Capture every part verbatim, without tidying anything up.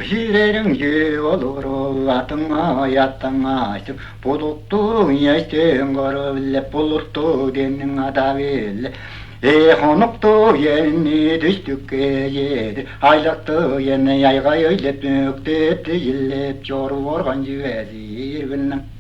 Чирериң чүү болур ол, атыңай, атыңай деп, будуктуг ыяштың кору-биле, булуттуг демниң ада-биле. Ээ, хонуктуг эъдинни дүштүкке чедир, айлактыг эъдинни айгай өйлеп, нөктеп, дижиллеп чоруп орган чүвези иргиннең.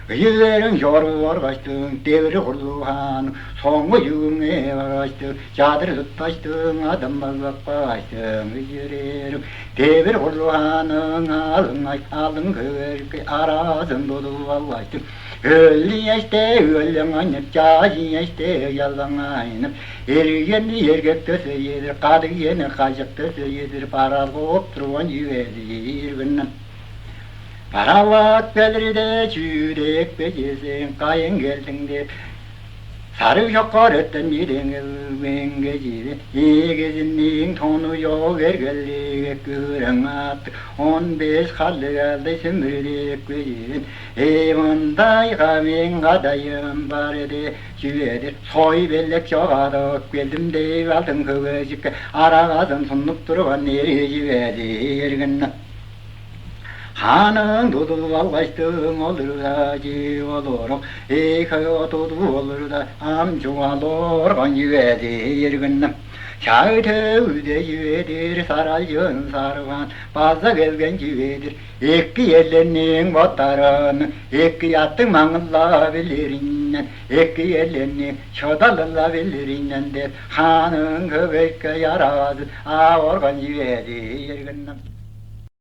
Ыйы бериң чоруп оргаштың, девир курлуг хааның соңгу чүгүңе баргаштың, чадыр тутпаштың, адам базбак бааштың, ыйы бериң девир курлуг хааның алың-ай, алың хөверикке аразын тудуп алгаштың, өлү эште өлең айнып, чаажы эште ялаң айнып, эргени эргек төсей эдир, кадыг эни кажык төсей эдир, баралгып турган чүвези иргиннен. Баралап келирде, чүү деп кежээсең, кайын келдиң деп, сарыг чоккор өттен бир эңгелбеңге чиде, эгезинниң тону чок эргелиг эки хүрең аъттыг, он беш харлыг алды сүмүрдү эки чиидин. Ээ, мындайга мээң кадайым бар эде, чүве-дир, сой белек чогаадып келдим деп, алдын хөгежикке арагазын сунуп турган эри чүвези иргин. Хааның тудуп алгаштың, олурда чип олурук, эйхе тудуп олурда, ам чугаалап орган чүвези иргин. Чагы-төвүде чүве-дир, саралчын сарываан, база келген чүве-дир. Эки эрлерниң боттарын эки аттыг маңгылап билиринден, эки эрлерни шыдалылап билиринден деп, хааның хөгейке чараазы ап орган чүвези иргин.